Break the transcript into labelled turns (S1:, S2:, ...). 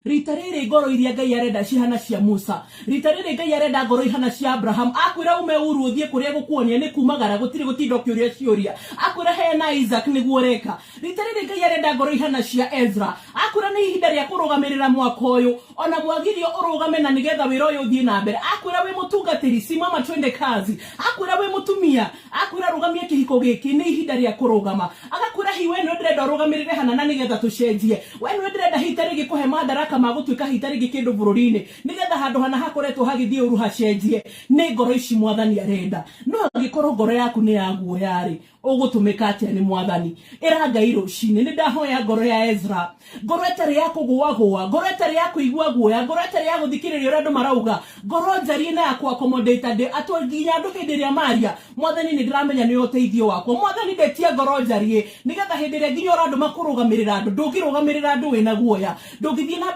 S1: Rita rĩrĩ ngoro iria Ngai arenda cihana cia Musa. Rita rĩrĩ Ngai arenda ngoro ihana cia Abraham. Akwĩra ume Uru ũthiĩ kũrĩa egũkuonia nĩ kumagara gũtirĩ gũtinda ũkĩũria ciũria. Akwĩra heana Isaac nĩguo ũreka. Rita rĩrĩ Ngai arenda ngoro ihana cia Ezra. Akwĩra nĩ ihinda rĩa kũrũgamĩrĩra mwaka ũyũ. Ona mwagirio ũrũgame na nĩgetha wĩra ũyũ ũthiĩ na mbere. Akwĩra wĩ mũtungatĩri simama twende kazi. Akwĩra wĩ mũtumia Akwĩra rũgamia kĩhiko gĩkĩ, nĩ ihinda rĩa kũrũgama. Agakwĩra hihi we nĩwe ndĩrenda ũrũgamĩrĩre hana na nĩgetha tũcenjie. We nĩwe ndĩrenda hihi ta rĩngĩ kũhe mandaraka ma gũtuĩka hihi ta rĩngĩ kĩndũ bũrũri-inĩ, nĩgetha handũ hana hakoretwo hagĩthiĩ ũru hacenjie. Nĩ ngoro ici Mwathani arenda. No angĩkorwo ngoro yaku nĩ ya guoya-rĩ, ũgũtũmĩka atĩa nĩ Mwathani? Ĩra Ngai rũcinĩ, nĩ ndahoya ngoro ya Ezra. Ngoro ĩtarĩ ya kũgũagũa, ngoro ĩtarĩ ya kũigua guoya, ngoro ĩtarĩ ya gũthikĩrĩria ũrĩa andũ marauga, ngoro njariĩ na ya kũ accommodate andũ, atũ nginya andũ hĩndĩ ĩrĩa maria, Mwathani nĩ ndĩramenya nĩwe ũteithio wakwa. Mwathani ndetia ngoro njariĩ, nĩgetha hĩndĩ ĩrĩa nginya ũrandũma kũrũgamĩrĩra andũ, ndũngĩrũgamĩrĩra andũ wĩna guoya. Ndũngĩthiĩ na mbere.